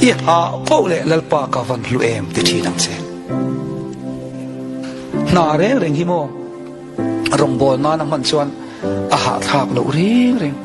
I hah poh leh Lalpa ka van hlu em ti thin ang che. Hna reng reng hi maw rawngbawl nana hman chuan a hahthlak loh reng reng.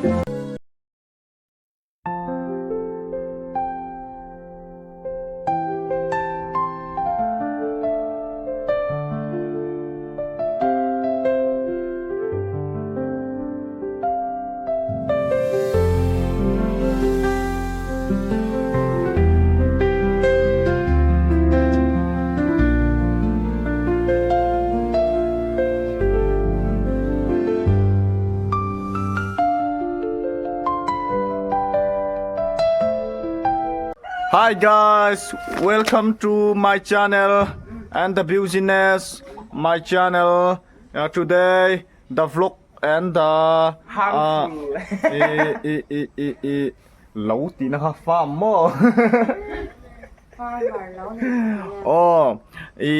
Hi guys, welcome to my channel and the business my channel. Uh, today the vlog and the uh, i i i i i lo tihna kha farm maw aw i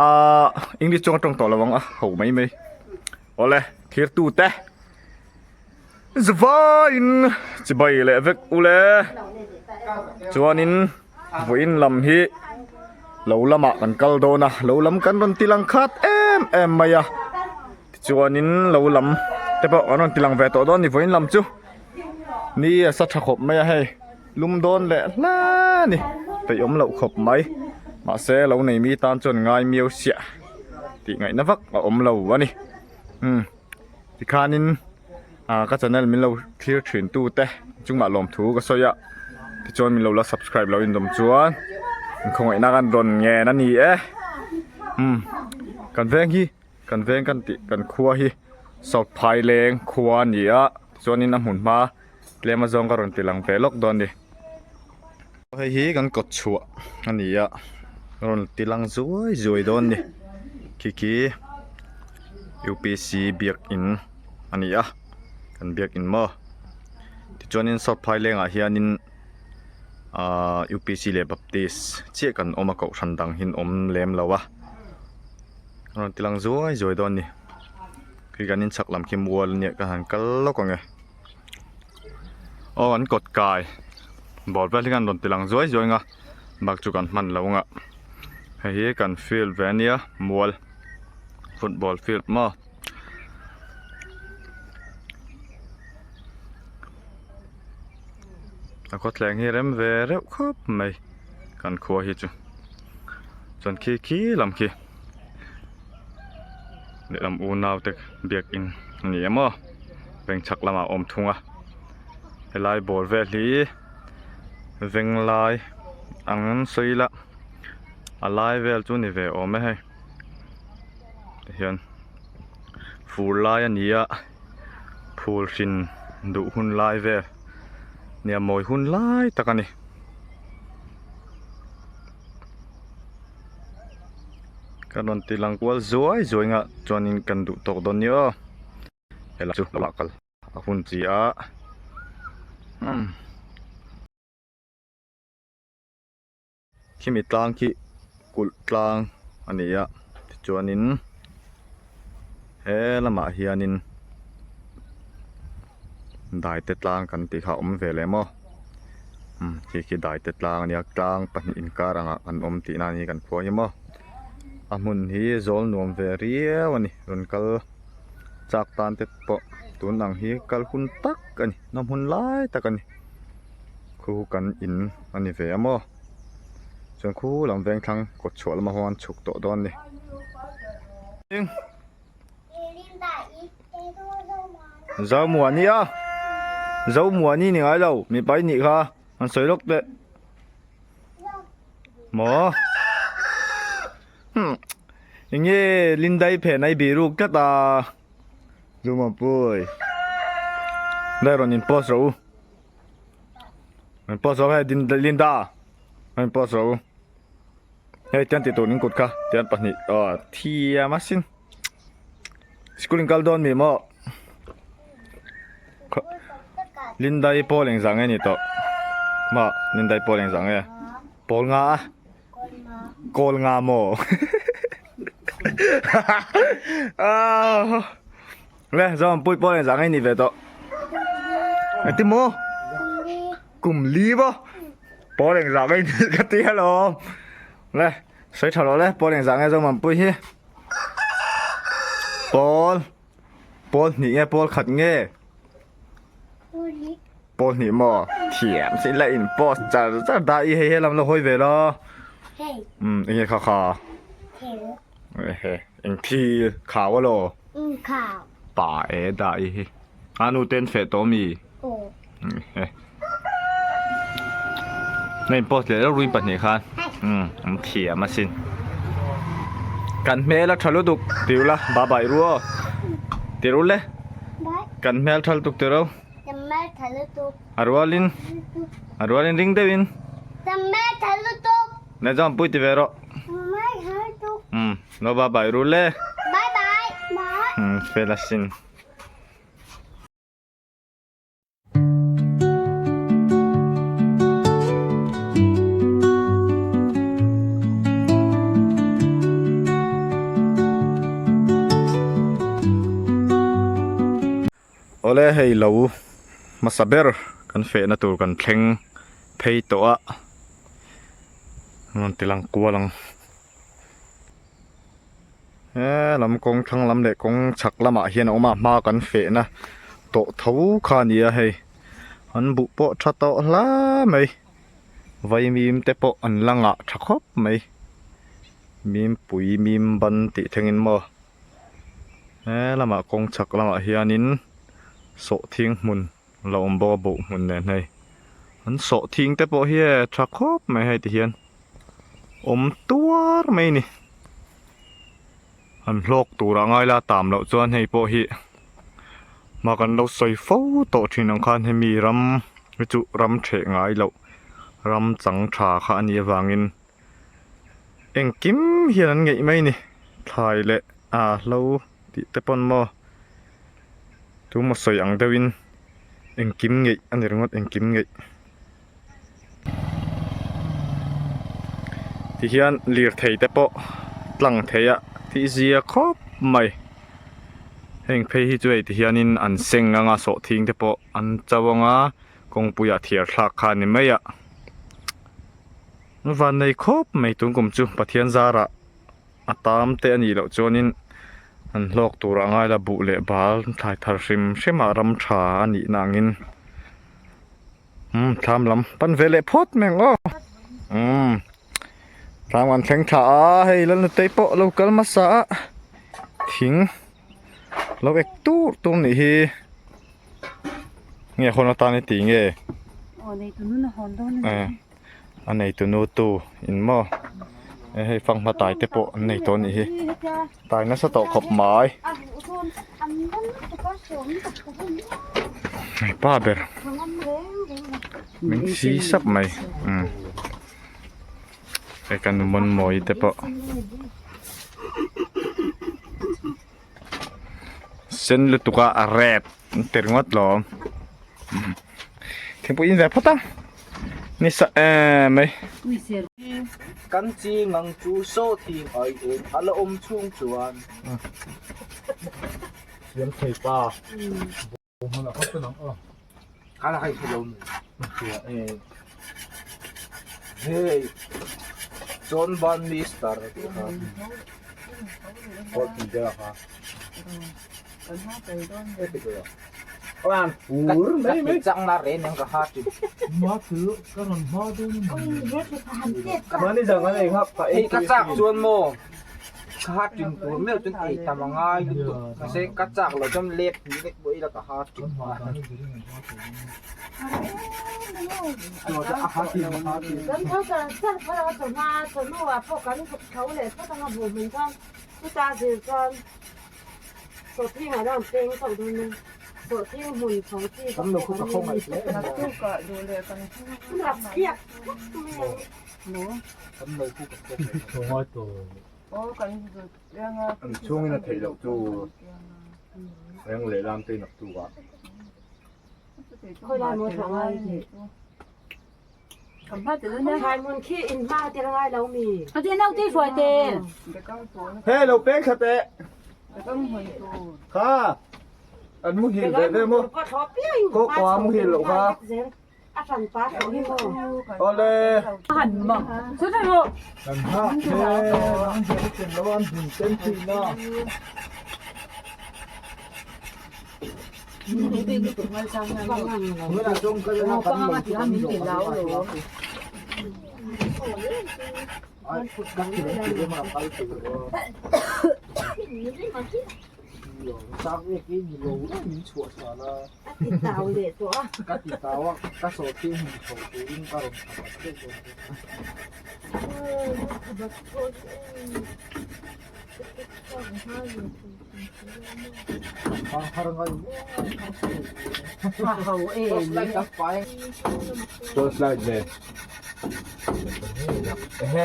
a english chuan ka tawng tawh lo ang a ho mai mai awle thlir tu te zavaiin chibai leh vek ule chuanin vawiin lam hi lo lamah kan kal dawn a lo lam kan rawn ti lang khat em em mai a tichuanin lo lam te pawh kan rawn ti lang ve tawh dawn a ni vawiin lam chu. Ni a sa tha khawp mai a hei lum dawn leh hle a ni peih awm loh khawp mai mahse lo nei mi tan chuan ngai miau siah tih ngaihna vak a awm lo a ni umm tikhanin ah ka channel min lo thlir thin tu te chungah lawmthu ka sawi a tichuan min lo la subscribe loh in awm chuan khawngaihna kan rawn ngen a ni e umm kan veng hi. Kan veng kan tih kan khua hi South Phaileng khua a ni a tichuanin a hmun hma tlem azawng ka rawn ti lang ve lawk dawn a ni. Hei hi kan kawt chhuah a ni a rawn ti lang zuai zuai dawn a ni khi khi UPC biakin a ni a kan biakin maw tichuanin South Phailengah hianin ahh UPC leh Baptist chiah kan awm a kohhran dang hi an awm lem lo a. A rawn ti lang zuai zuai dawn a ni khi kan inchhak lam khi mual a nia ka han kal lawk ang e aw an kawt kai ball vel hi khan rawn ti lang zuai zuai ang a bak chu kan hman lo ang a hei hi kan field ve a nia mual football field maw. A khawthleng hi rem ve reuh khawp mai kan khua hi chu chuan khi khi lam khi lehlam unau te biakin a ni em aw veng chhak lamah a awm thung a helai bawr vel hi venglai ang an sawi la a lai vel chu ni ve awm e hei tihian fur lai a ni a. Phul hrin duh hun lai vel nia mawi hun lai tak a ni. Ka rawn ti lang kual zuai zuai nga chuanin kan duh tawk dawn ni aw. Helai chu lamah kal a hun chi a umm. Khimi tlang khi kulh tlang a ni a tichuanin he lamah hianin daite tlang kan tih kha a awm ve leh maw umm khi khi daite tlang a nia tlang pahnih inkar angah kan awm tihna a ni kan khua hi maw a hmun hi zawl nuam ve riau a ni rawn kal chak tan te pawh tun ang hi kal hun tak a ni nawm hun lai tak a ni. Khu kan in a ni ve a maw chuan khu lam veng thlang kawt chhuah lamah huan chhuk tawh dawn a ni. Zomuani a Zomuani ni ngai lo mipa i nih kha an sawi lawk teh maw hmm enge Lindai phen a i biruk tlat a Zomuanpui dai rawn in post rawh u. An post rawh hei Linda an post rawh u hei tian tih tur in kut kha tian pahnih aw thiam a sin school in kal dawn mi maw Linda i pawl engzah nge ni tawh maw Linda i pawl engzah nge pawl nga a kawl nga maw ah. Le zawm pui pawh engzah nge ni ve tawh. Engti maw? Kum li maw? Pawl engzah nge nih ka ti alawm. Le sawi tha lo le pawl engzah nge Zomuanpui hi. Pawl pawl hnih nge pawl khat nge? Pawl hnih maw? Thiam si la in post char char dah i hei helam lo hawi ve lo. Um enge kha kha? Ehe eng thil khau alaw? Pa e dah i hi. A nu ten feh tawh mi? Ehe. Na in post leh reuh ruin pahnih khan. Um an thiam asin. Kan hmel a tha lutuk ti ula bye bye ru aw. Ti ru le. Kan hmel tha lutuk ti ro. Kan hmel tha lutuk. A rualin a rualin ring deuhin. Kan hmel tha lutuk. Na zawng pui ti ve rawh. Kan hmel tha lutuk. Um lo bye bye ru le. Bye bye. Bye. Um fel asin. Awle hei lo hmasa ber kan fehna tur kan thleng phei tawh a rawn ti lang kual ang. He lam kawng thlang lam leh kawng chhak lamah hian a awm a hma kan fehna tawh tho kha a ni a hei an buh pawh tha tawh hla mai vaimim te pawh an la ngah tha khawp mai mimpui mim ban tih thlengin maw he lamah kawng chhak lamah hianin sawhthing hmun la awm bawk a buh hmun nen hei an sawhthing te pawh hi e tha khawp mai hei ti hian. Awm tuar mai ni. An hlawk tur ah ngai la tam loh chuan hei pawh hi hma kan lo sawi fo tawh thin ang khan hemi ram hi chu ram theh ngai loh ram chang tha kha a nih avangin engkim hian an ngeih mai ni. Thlai leh ah hlo tih te pawn maw tumaw sawi ang deuhin engkim ngeih a ni ringawt engkim ngeih. Tihian lirthei te pawh tlang thei a tih zia khawp mai heng phei hi chu hei tihianin an seng anga sawhthing te pawh an cho anga kawngpuiah thiar thlak kha a ni mai a van nei khawp mai tun kum chu Pathian zarah a tam te a nih loh chuanin an hlawk tur a ngai la buh leh bal thlai thar hrim hrim a ram tha a nih na angin. Umm thlam lam pan ve leh phawt mai ang aw umm thlam an thleng thla a hei lalnutei pawh lo kal hmasa a thing lo ek tur tur nih hi nge hawn atan i ti nge a neitu nu tu in maw hei fanghma tai te pawh an nei tawh a nih hi tai nasa tawh khawp mai hei pa ber min si sap mai umm hei kan nu mawnmawi te pawh sen lutuk a a rep an ti ringawt lawm thingpui in ve phawt a ni sa em mai. Kan chi ngang chu saw thing ai em a la awm chhung chuan. Siam thei pa. Ka la hai lo mi. Hey John Van Mister ti kha. Pot ti te kha. Wan Pur mai mai. Chang na re nang ka ha ti. Ma chu ka rawn hma dawn a ni. Mani zang an ei khap ka Hei ka chak chuan maw ka ha tin tur meuh chuan ei tam a ngai lutuk mahse ka chak lo chuan lep ni vek pawh ila ka ha tin An chhungin a theih loh chu eng lehlam te in a tuk a. Hei lo peng thla teh. Kha an muhil ve ve maw. Kawkua muhil loh kha. Awle. Kan hak che an hriat chen lo an dun ten thin a. Torchlight ve ehe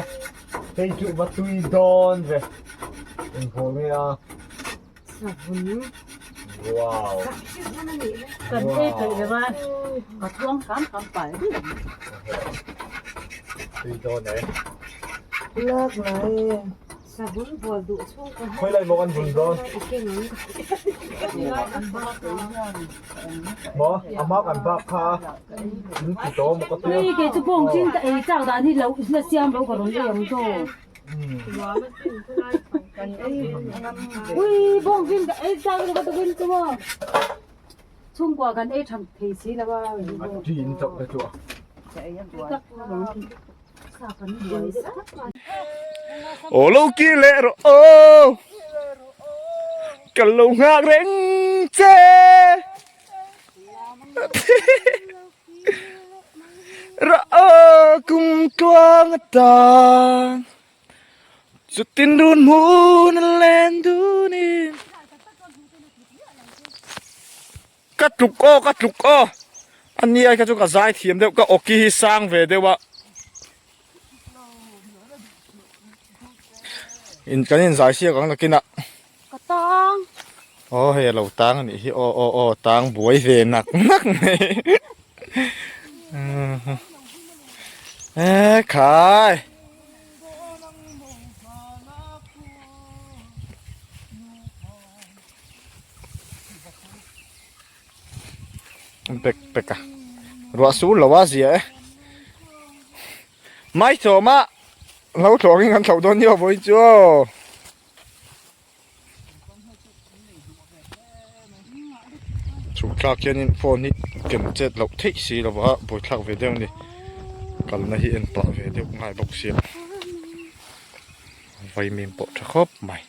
hei chu va tui dawn ve engvawh nge a wow tui dawn e. Khawi lai maw kan vun dawn? Maw a hma kan bak kha in ti tawh maw ka tia. Ui kei chu bawng chin ka ei chak dan hi lo la siam lo ka rawn ei ang chaw. Ui bawng chin ka ei chak lo ka tukin chu maw. Chhungkua kan ei tham thei si lo a. A ti in chauh te chu a. Aw lo kir leh rawh aw ka lo nghak reng che rawh aw kum tluang atan chutin run hmun a len dunin Ka tluk aw ka tluk aw a nia kha chu ka zai thiam deuh ka awki hi sang ve deuh a in kan in zai siak ang nakin ah ka tang aw hei a lo tang a nih hi aw aw aw tang buai ve nak nak mai e khai. Bek bek a ruah sur lo a zia e mai chawm a lo thlawh in kan thlauh dawn nia vawiin chu aw. Chhuk thlak hianin phone hi ken chet loh theih si lo va buaithlak ve deuh a ni kalna hi en pah ve deuh ngai bawk sia vaimim pawh tha khawp mai.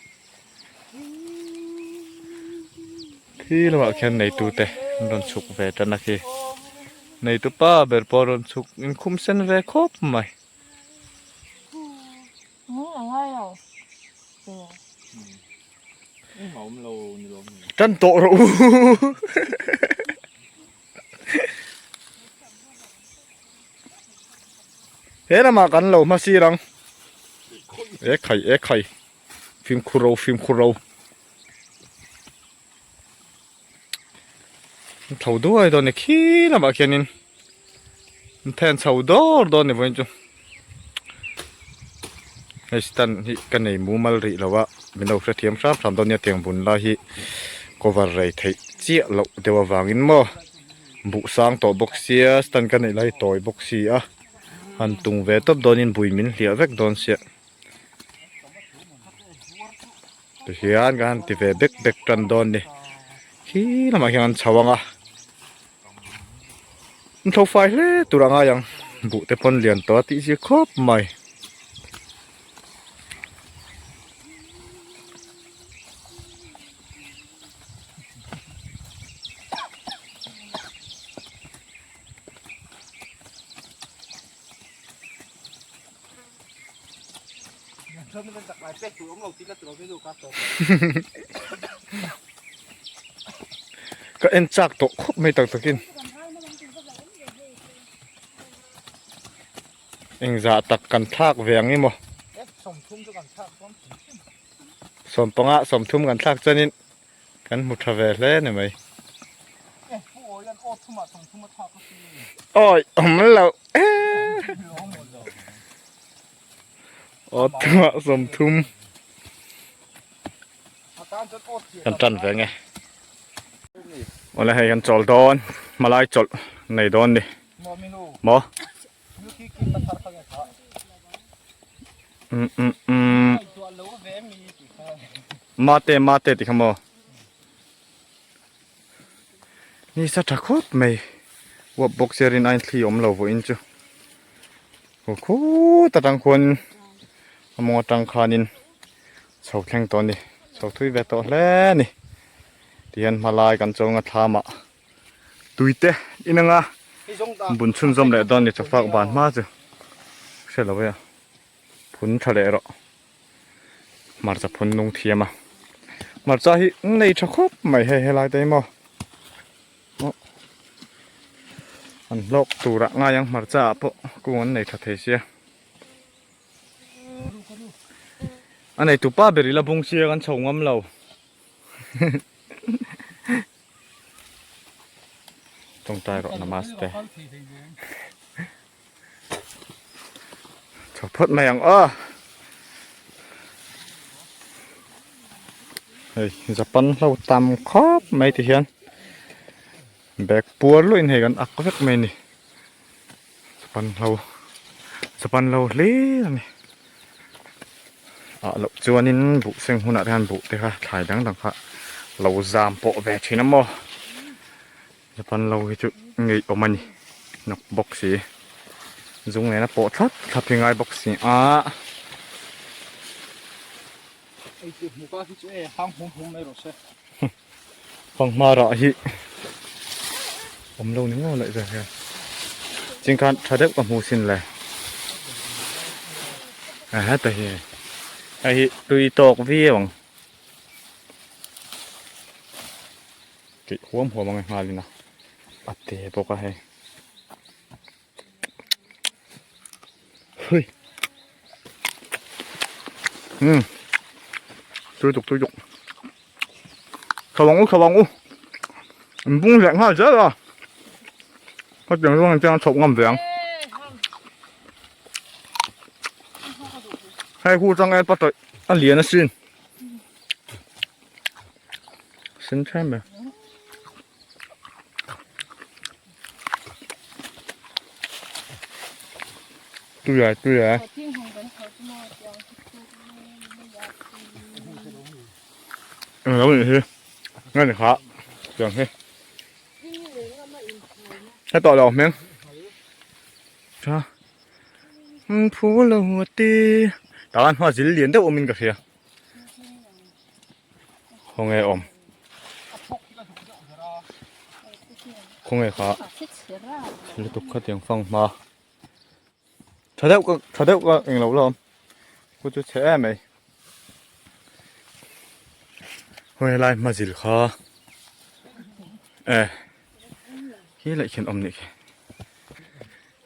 Khi lamah khian neitute an rawn chhuk ve tan a khi neitu pa ber pawh a rawn chhuk inkhum sen ve khawp mai. Tan tawh rawh u. He lamah kan lo hma sir ang e khai e khai. Fimkhur ro fimkhur ro. An tho duai dawn ni khi lamah khianin an then chho dawr dawn ni vawiin chu. Hei stand hi ka nei mumal rih lo a min lo hrethiam hram hram dawn nia tiang bun lai hi cover rei theih chiah loh deuh avangin maw buh sang tawh bawk sia stand ka neih lai hi tawi bawk si a han tung ve tawp dawnin bui min hliah vek dawn sia. Tihian kan han ti ve bek bek tan dawn ni khi lamah hian an chho ang a an tho fai hle tur a ngai ang buh te pawn lian tawh a tih zia khawp mai. Ka en chak tawh khawp mai tak takin engzah tak kan thlak ve ang emaw sawmpanga 30 kan thlak chuanin kan hmu tha ve hle ni mai awi awm lo aw thumah 30 kan tan ve nge awle hei kan chawl dawn hmalai chawlh nei dawn ni. Maw? Um um um. Mate mate ti kha maw? Ni sa tha khawp mai. Uap bawk sia rin ain thli awm lo vawiin chu. Khu khut atang khuan a mawng atang khanin chho thleng tawh a ni. Chho thui ve tawh hle a ni. Tihian hmalai kan chawnga thlamah tui te inanga bun chhunzawm leh dawn a ni chawfak ban hma chu hre lo e a phun tha leh rawh hmarcha phun nung thiam a hmarcha hi nei tha khawp mai hei helai te hi maw aw an hlawk turah ngai ang hmarcha ah pawh kung an nei tha thei sia a nei tupa ber ila bung sia kan chho ngam lo. Tawngtai rawh namaste. Chho phawt mai ang aw. Hei Japan hlo tam khawp mai ti hian bag puar luih in hei kan ak vek mai ni. Japan hlo Japan hlo hlir a ni. Ah loh chuanin buh seng hunah te hian buh te kha thlai dang dang kha lo zam pawh ve thin a maw Japan lo hi chu ngei awm a ni hnawk bawk si zung nena pawh thlap thlap hi ngai bawk si a. Fanghma rah hi awm lo ni ngawt leh zel hian ching khan tha deuh ka hmu sin le a heta hi hei hi tui tawk viau ang tih huam huam ang e nghalin a a te bawk a hei. Hui. Um. Tui tuk tui tuk. Thawang u thawang u. An bung leh nghal zel a. Ka tiang zawng hian chhawp ngam ve ang. Hei hu chang e patawih a lian asin. Sen thlem e. Tui ai tui ai. Lo ni hi. Nge ni kha. Tiang hi. Hết tỏi rồi miếng. Cha. Phú lo ti. Tao ăn hoa dính liền đâu mình cả kìa. Khawnge awm khawnge kha lutuk kha tiang fang hma tha deuh ka tha deuh ka englo la awm khu chu chhe em mai khawnge lai hma zil kha e khi leh khian awm nih khi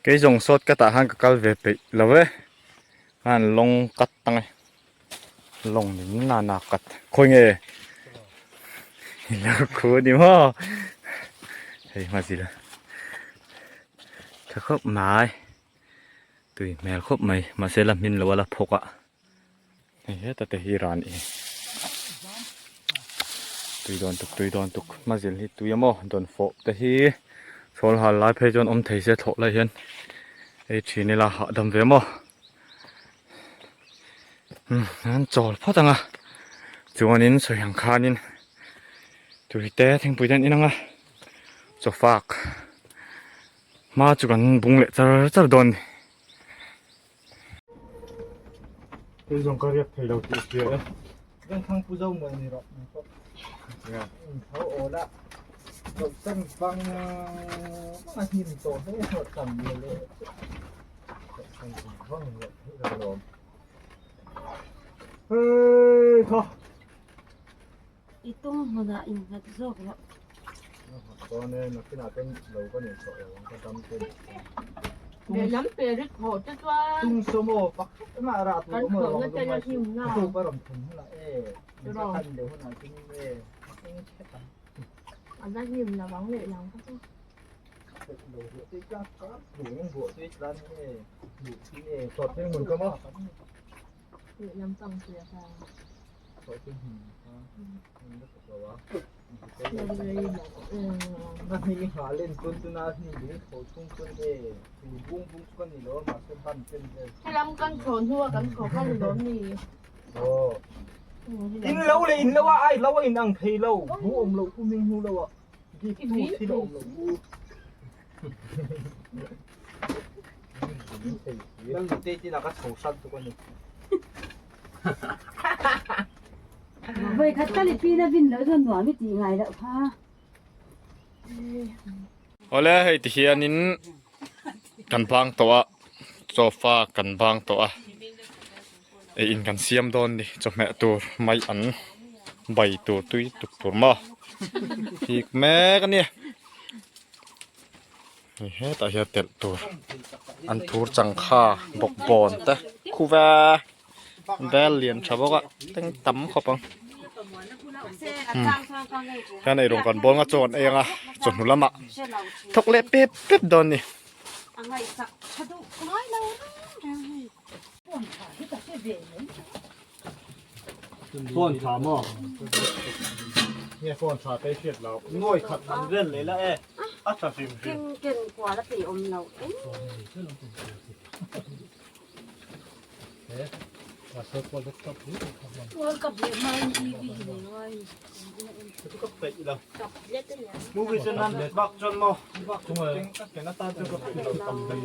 kei zawng sawt ka tah khan ka kal ve peih lo e khan lawng cut tang e. Lawng ni na na kat khawi nge ilo khu ni maw hei hma zil tha khawp mai tui hmel khawp mai mahse la hmin lo a la phawk a hei heta te hi ran i tui dawn tuk tui dawn tuk hma zil hi tui a maw dawn fawh te hi chhawl hal lai phei chuan awm thei se thlawh lai hian ei thin ila hahdam ve maw. An chawl phawt ang a chuanin sawi ang khanin tui te thingpui te an in ang a chawfak hma chu kan bung leh char char dawn a ni. Hei zawng ka riak thei lo tih hria e. Vengthlang pu zo maw ni rawh nang pawh. Tho awl a loh chan vang vang a hnim tawh hle hlawh tam le. I tum hmunah innghat zawk rawh. Kan khawhna te la hnim na. A la hnim lo ang leh lo ka chu. Helam kan thawn hnu a kan thaw kha ni lawm ni. In lo leh in lo a ai lo a in ang thei lo. Bu awm loh kum in hnu lo a. Dik tu thil a awm lo bu. Lal nute tin a ka chho hran tuk a ni. Voi khat tal i pin a vin loh chuan nuam i tih ngai loh kha. Awle hei ti hianin kan bang tawh a sofa kan bang tawh a ei in kan siam dawn ni chawhmeh tur mai an bai tur tui tuk tur maw hik mek a nia hei hetah hian telh tur an thur changkha bawkbawn te khuva bel lian tha bawk a teng tam khawp ang hian eirawng kan bawl nga chaw an ei ang a chawhnu lamah thawk leh pep pep dawn a ni. Phone tha maw? Nge phone tha te hriat lo. Nuai khat man vel leh la e. A tha hrim hrim. Ken ken kual a peih awm lo em. World Cup leh hma in TV hi nei ngai ni. Movie chu nan bak chuan maw? Bak ken atan chu ka peih lo tam hle.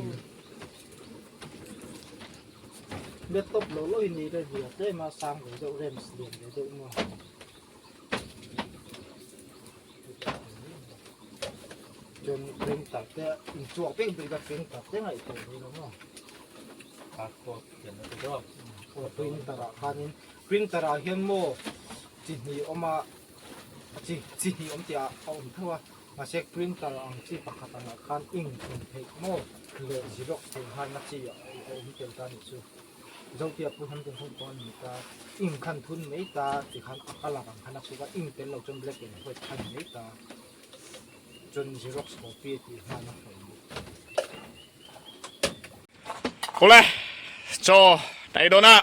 Laptop lo lo in ni le zia tlem a sang ve deuh rem lian ve deuh maw. Chuan printer te inchhuak vek bik a printer te ngaihtuah ve lo maw. Printer ah khanin printer ah hian maw chi hnih awm a chi chi hnih awm tih ah a awm tho a mahse printer ang chi pakhat ang ah khan ink hmun theih maw leh xerox theih nghal na chi a awm tel ta anih chu zotia pu hnam tum pawh a ni ta ink khan thun mai ta tikhan a colour ang khan a chhuk a ink tel lo chuan black and white khan mai ta chuan xerox copy a tih nghal a awm bawk. Kawle chaw ta ei dawn a.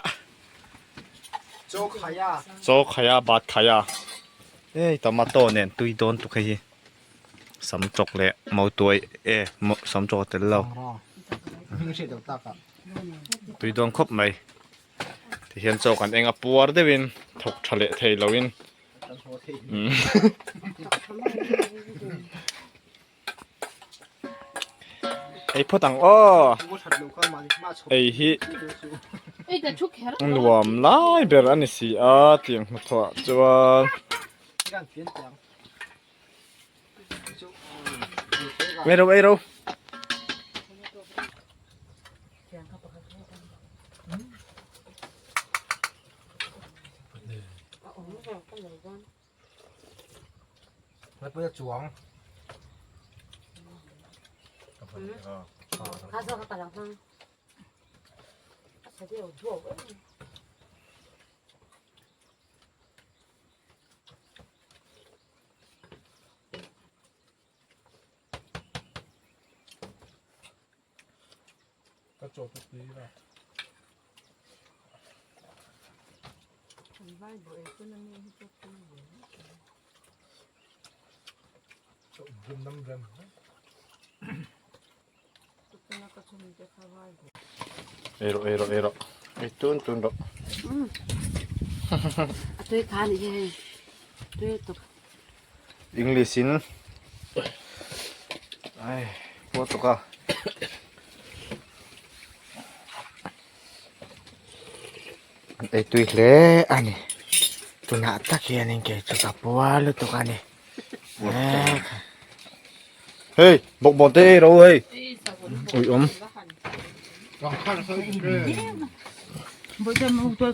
Chaw khai a. Chaw khai a bat khai a. Hei tomato nen tui dawn tuk hei hi. Sam chawk leh mautuai e sam chawk a tel lo. Tui dawn khawp mai. Tihian chaw kan eng a puar deuhin thawk tha leh thei loin. Ei phawt ang aw ei hi nuam lai ber a ni si a tiang hnathawh ah chuan ei ro ei ro. Ei rawh ei rawh ei rawh ei tun tun rawh. A tui kha a nih hi hei tui lutuk. English in ai pawh tawk a. An ei tui hle a ni tunah tak hianin kei chu ka puar lutuk a ni Hei bawkbawn te ei ro hei ui awm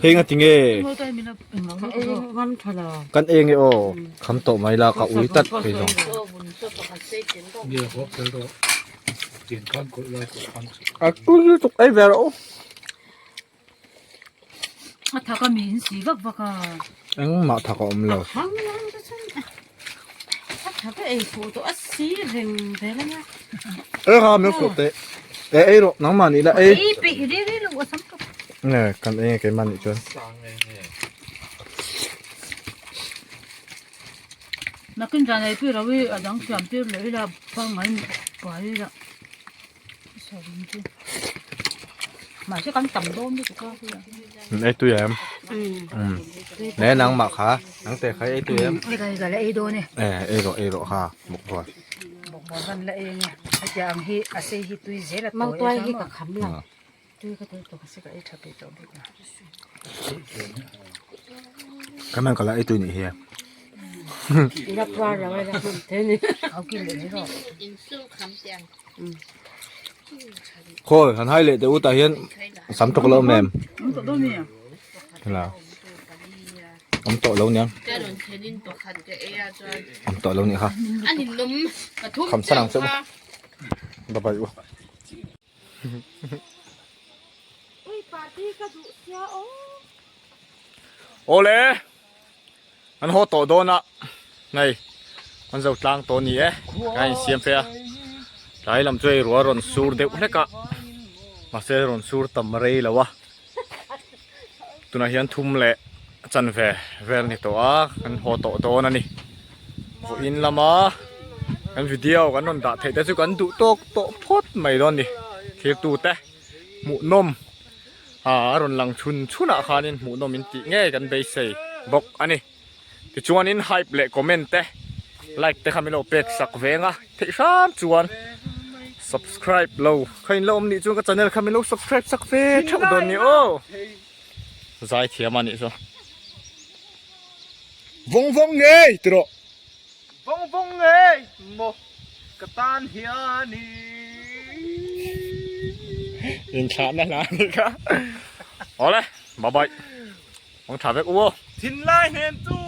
hei nga tinge kan eng e aw kham tawh mai la ka ui tlat phei zawng a tui lutuk ei ve rawh u. A thak a mi in si vak vak a. Engmah thak a awm lo. Hang lang te chuan a thak a ei fuh tawh a si reng vel a nia. E ha min fuh teh. E ei rawh nangmah nih la ei. Ei peih ri ri lo a sam tawp. Nge kan ei nge keimah nih chuan. Nakin zan ei pui lo i a dang siam tir leh ila pangngai pai ila sawi chu mahse kan tam dawn lutuk a. Ei tui em? Um. Ne nang mah kha nang te kha ei tui em? Ei ka ka la ei dawn e. Eh ei rawh ei rawh ha bawkbawn. Bawkbawn kan la ei nge hetiang ang hi a sei hi tui zel a tawi a. Mautuai hi ka kham lo. Tui ka tui tawk a si ka ei tha peih tawh bik a. Ka man ka la ei tui nih hi. Ila puar lo ila hman the ni. Au ki le ro. Khawi han hai leh teh u tah hian sam tawk lo awm em? Awm tawh dawn ni. Hela. Awm tawh lo niang. Awm tawh lo nih kha. Kham san ang che u. Bye bye u. Awle an haw tawh dawn a hei an zo tlang tawh a ni e ka insiam fe a tlai lam chu hei ruah a rawn sur deuh hlek a mahse rawn sur tam rei lo a tunah hian thum leh chanve vel ni tawh a kan haw tawh dawn a ni. Vawiin lama kan video kan rawn dah theih te chu kan duh tawk tawh phawt mai dawn a ni thirtute hmuhnawm ah a rawn lang chhun chhun ah khanin hmuhnawm in tih ngei kan beisei bawk a ni tichuanin hype leh comment te like te kha min lo pek sak veng a theih hram chuan subscribe lo kha in la awm nih chuan ka channel kha min lo subscribe sak ve theuh dawn a ni aw zai thiam a nih chu. Vawng vawng ngei ti rawh. Vawng vawng ngei maw ka tan hian i. Inthlahna hla a nih kha. Awle, bye bye. Vawng tha vek u aw. Thinlai hnem tu.